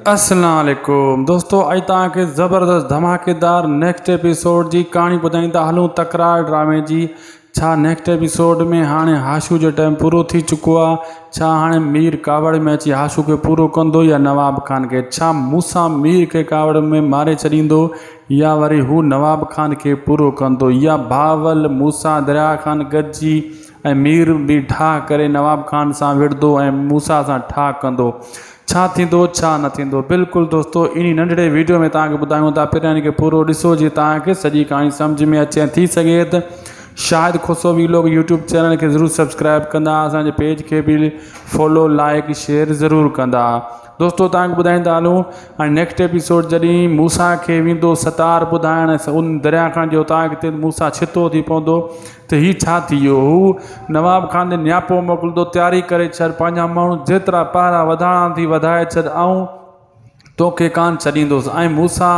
اسلام عليڪم دوستو اڄ توهان کي زبردست ڌماڪيدار نيڪسٽ ايپيسوڊ جي ڪهاڻي ٻڌائيندا هلون تڪرار ڊرامي جي ڇا نيڪسٽ ايپيسوڊ ۾ هاڻي هاشو جو ٽائيم پورو ٿي چڪو آ ڇا هاڻي مير ڪاوڙ ۾ اچي هاشو کي پورو ڪندو يا نواب خان کي ڇا موسيٰ مير کي ڪاوڙ ۾ ماري ڇڏيندو يا وري هو نواب خان کي پورو ڪندو يا بهاول موسيٰ درياء خان گڏجي ۽ مير به ٺاهه ڪري نواب خان سان وڙهندو ۽ موسيٰ سان ٺاهه ڪندو. ڇا ٿيندو ڇا نه ٿيندو. بلڪل دوستو انهي ننڍڙي ويڊيو ۾ توهان کي ٻڌايون ٿا پهريان ان کي پورو ڏسو جيئن توهان کي سڄي ڪهاڻي سمجهه ۾ اچي ۽ ٿي سگهي ته Shahid Khusro vlog YouTube channel کي ضرور سبسڪرائب ڪندا اسان جي پيج کي به فالو لائڪ شيئر ضرور ڪندا. دوستو توهان کي ٻڌائيندا هلون هاڻي نيڪسٽ ايپيسوڊ جڏهن موسيٰ کي ويندو ستار ٻڌائڻ ان دريا خان جي اوطاق تي موسيٰ ڇتو ٿي پوندو ته هي ڇا ٿي ويو هو نواب خان ڏي نياپو موڪلندو تياري ڪري ڇڏ پنهنجا ماڻهو جيترا پهرا وڌائڻا ٿي وڌائي ڇڏ آئون توکي ڪانه ڇڏيندس ۽ موسيٰ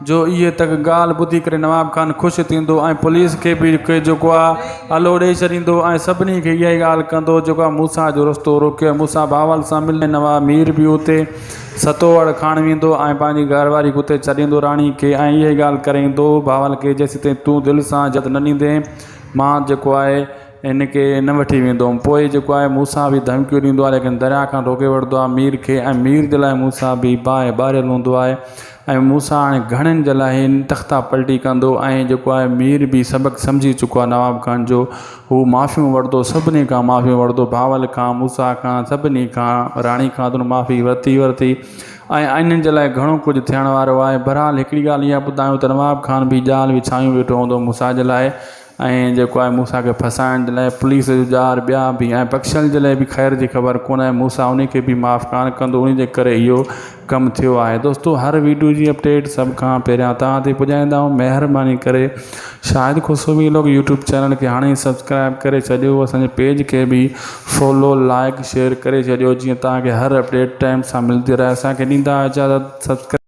جو اهي تڪ ڳالهه ٻڌي ڪري نواب خان خوش ٿيندو ۽ پوليس کي به کي جيڪو آ الو ڏئي ڇڏيندو ۽ سڀني کي اها ئي ڳالهه ڪندو جيڪو آ موسيٰ جو رستو روڪيو ۽ موسيٰ بهاول سان ملي نواب مير به اتي ستوهڙ کاڻ ويندو ۽ پنهنجي گهر واري کي اتي ڇڏيندو راڻي کي ۽ اها ئي ڳالهه ڪري ايندو بهاول کي جيسيتائين تون دل سان اجازت نه ڏيندين مان جيڪو آهي هن کي نه وٺي ويندو هوم. پوء جيڪو آهي موسيٰ به ڌمڪيون ڏيندو آهي ليڪن درياء کان روڪي وٺندو آهي مير کي ۽ مير جي لاء موسيٰ به باهه ٻاريل هوندو آهي ۽ موسيٰ هاڻي گهڻن جي لاء هن تختا پلٽي ڪندو ۽ جيڪو آهي مير به سبق سمجهي چڪو آهي نواب خان جو هو معافيون وٺندو سڀني کان معافيون وٺندو بهاول کان موسيٰ کان سڀني کان راڻي کان ته هن معافي ورتي ورتي ۽ انهن جي لاء گهڻو ڪجهه ٿيڻ وارو آهي بهرحال هڪڙي ڳالهه اها ٻڌايون ته نواب خان به ڄال وڇايون ويٺو هوندو موسيٰ جي لاء ۽ جيڪو آهي موسيٰ کي ڦاسائڻ جي لاء پوليس جو ڄار ٻيا به ۽ بخشڻ جي لاء به خير جي خبر ڪونه آهي موسيٰ انهي کي به معاف ڪانه ڪندو انهي جي ڪري اهو ڪم ٿيو آهي دوستو هر ويڊيو جي اپڊيٽ سڀ کان پهريان توهان تائين پڄائيندا آهيون مهرباني ڪري Shahid Khusro vlog YouTube channel کي هاڻي ئي سبسڪرائب ڪري ڇڏيو اسان جي پيج کي به فالو لائڪ شيئر ڪري ڇڏيو جيئن توهان کي هر اپڊيٽ ٽائيم سان ملندي رهي اسان کي ڏيندا اجازت سبسڪرائب.